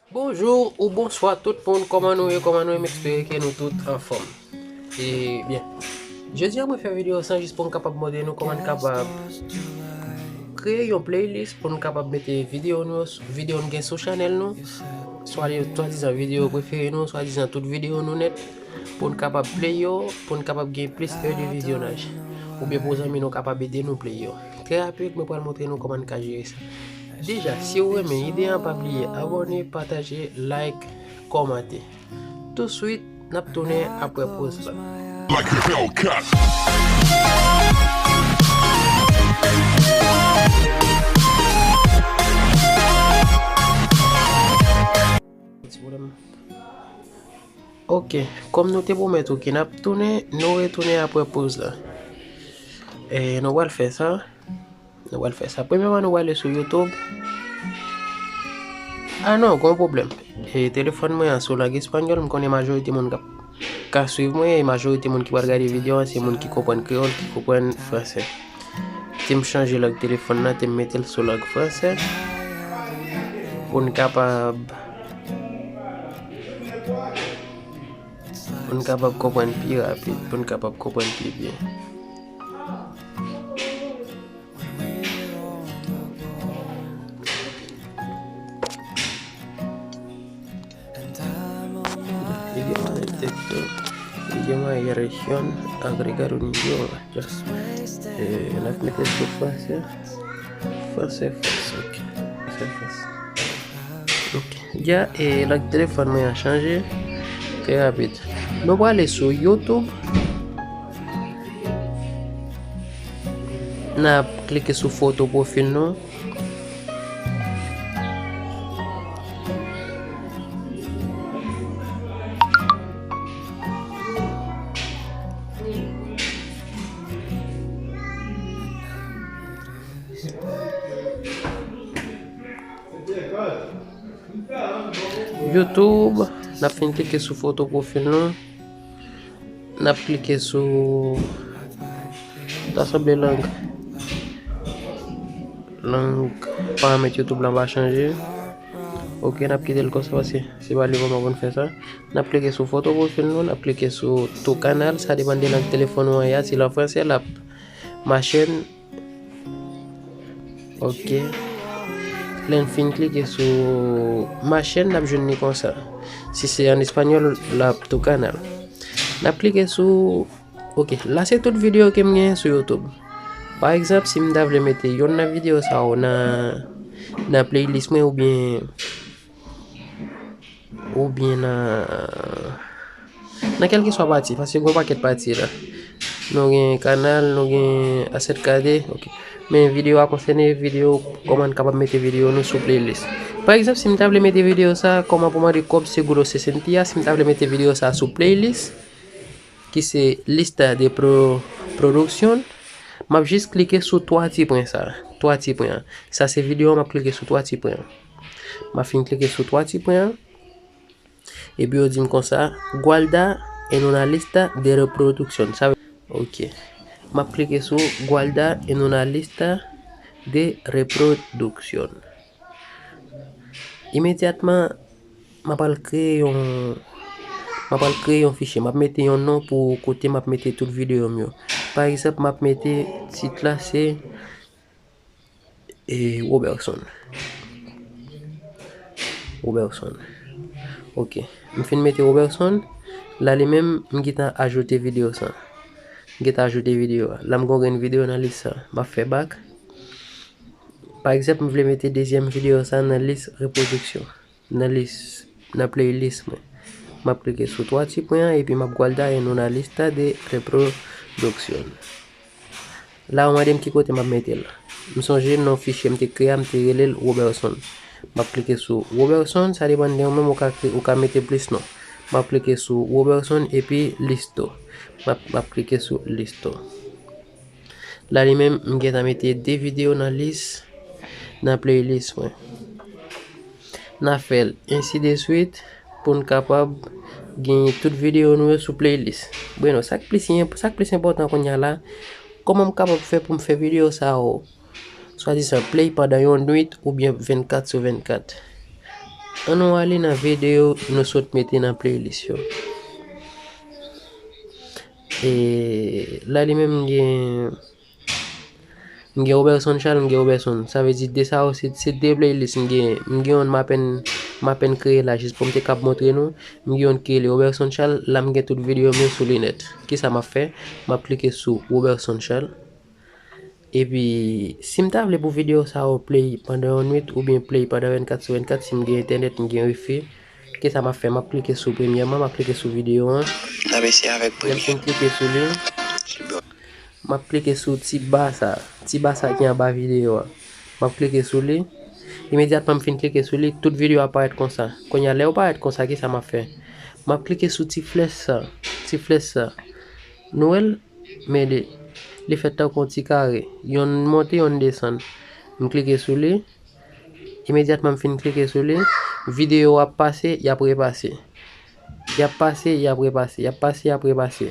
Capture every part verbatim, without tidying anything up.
Bonjou ou bonswa tout moun, kòman nou ye, kòman nou ye, m espere ke nou tout anfòm. Ebyen, jodi a mwen fè videyo sa jis pou m kapab montre nou kòman n kapab kreye yon playlist pou n kapab mete videyo nou, videyo n gen sou chanèl nou, swa yo swadizan videyo prefere nou, swadizan tout videyo nou nèt, pou n kapab play yo, pou n kapab gen plis è de vizyonaj. Oubyen pou zanmi nou kapab ede nou play yo. Trè rapid, mwen pral montre nou kòman n ka jere sa. Deja, si w renmen ide a, pa bliye abòne, pataje, like, kòmante. Touswit, n ap tounen apre poz la. Like a Hellcat. Ti pwoblèm. Ok, kòm nou te pwomèt ou ke n ap tounen, nou retounen apre poz la. E, nou pral fè sa. Nou pral fè sa. Premyèman, nou prale sou YouTube. Ah non, gon pwoblèm. E, telefòn mwen an sou lang espanyòl, m konnen majorite moun k ap, ka swiv mwen, e majorite moun ki pral gade videyo an, se moun ki konprann kreyòl, ki konprann fransè. Ti m chanje lang telefòn nan, ti m mete l sou lang fransè. Pou n kapab, pou n kapab konprann pi rapid, pou n kapab konprann pi byen. Idioma de texto, idioma y región, agregar un idioma. Ya. Eh, n ap mete l sou fransè. Fransè, fransè, ok. Fransè, fransè. Ok. Ya, e lang telefòn mwen an chanje. Trè rapid. Nou prale sou YouTube. N ap klike sou foto pwofil nou. YouTube, n ap fin klike sou foto pwofil nou. N ap klike sou, ta sanble lang, lang paramèt YouTube la pa chanje. Ok, n ap kite l konsa paske se pa li vrèman pou n fè sa. N ap klike sou foto pwofil nou, n ap klike sou tu canal, sa depann de lang telefòn ou an ye a, si l an fransè, l ap ma chaîne. Ok. Lè n fin klike sou ma chaîne, n ap jwenn li konsa. Si se an espanyòl, l ap tu canal. N ap klike sou, ok, la se tout videyo ke m genyen sou YouTube. Pa egzanp, si m ta vle mete yonn nan videyo sa yo nan, nan playlist mwen oubyen oubyen nan, nan kèlkeswa pati, paske gen yon pakèt pati la. Nou gen kanal, nou gen asèt kade, ok. Men videyo a konsène videyo, kòman n kapab mete videyo nou sou playlist. Pa egzanp, si m ta vle mete videyo sa, kòman pou mande kòb Seguro sesenta, si m ta vle mete videyo sa sou playlist, ki se lista de pro-, producción, m ap jis klike sou twa ti pwen sa. Twa ti pwen an. Sa se videyo an, m ap klike sou twa ti pwen an. M ap fin klike sou twa ti pwen an. Epi yo di m konsa, guarda en una lista de reproducción. Sa vle, ok. M ap klike sou guarda en una lista de reproducción. Imedyatman, m ap al kreye yon, m ap al kreye yon fichye. M ap mete yon non pou kote m ap mete tout videyo m yo. Pa egzanp, m ap mete tit la se, e, Roberson. Roberson. Ok. M fin mete Roberson. La li menm, m gentan ajoute videyo sa. M gentan ajoute videyo a. La m gen yon grenn videyo nan lis sa. M ap fè bak. Pa egzanp, m vle mete dezyèm videyo sa nan lis repwodiksyon. Nan lis, nan playlist mwen. M ap klike sou twa ti pwen an epi m ap guarda en una lista de reproducción. La yo mande m ki kote m ap mete l. M sonje non fichye m te kreye a, m te rele l Roberson. M ap klike sou Roberson, sa depann de ou menm, ou ka kre-, ou ka mete plis non. M ap klike sou Roberson epi listo. M ap, m ap klike sou listo. La li menm, m gentan mete de videyo nan lis, nan playlist mwen. N a fè l ensi de swit pou n kapab gen tout videyo nou yo sou playlist. Bueno, sa k plis, sa k plis enpòtan kounye a la, kòman m kapab fè pou m fè videyo sa yo swadizan play pandan yon nwit oubyen vennkat sou vennkat. An nou ale nan videyo nou sot mete nan playlist yo. E la li menm m gen m gen Roberson Charles, m gen Roberson. Sa vle di de sa yo se, se de playlist m gen. M gen youn m apèn, m apèn kreye la jis pou m te kab montre nou. M gen youn ki rele Roberson Charles, la m gen tout videyo m yo sou li nèt. Kisa m ap fè? M ap klike sou Roberson Charles. Epi, si m ta vle pou videyo sa yo play pandan yon nwit oubyen play pandan vennkat sou vennkat, si m gen entènèt, m gen wifi, kisa m ap fè? M ap klike sou premyèman, m ap klike sou videyo an. N ap eseye avèk premye. Lè m fin klike sou li, m ap klike sou ti ba sa, ti ba sa ki anba videyo a. M ap klike sou li. Imedyatman m fin klike sou li, tout videyo ap parèt konsa. Kounye a, lè yo parèt konsa, kisa m ap fè? M ap klike sou ti flèch sa, ti flèch sa. Nou wè l? Men li, li fèt tankou yon ti kare. Yonn monte, yonn desann. M klike sou li. Imedyatman m fin klike sou li, videyo ap pase, y ap repase. Y ap pase, y ap repase. Y ap pase, y ap repase.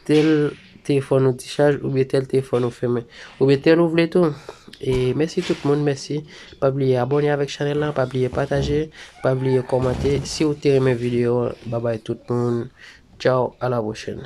Tèl telefòn ou dichaj, oubyen tèl telefòn ou fèmen. Oubyen tèl ou vle tou. E mèsi tout moun, mèsi. Pa bliye abòne avèk chanèl la, pa bliye pataje, pa bliye kòmante. Si w te renmen videyo an, babay tout moun. Tchaw, a la pwochèn.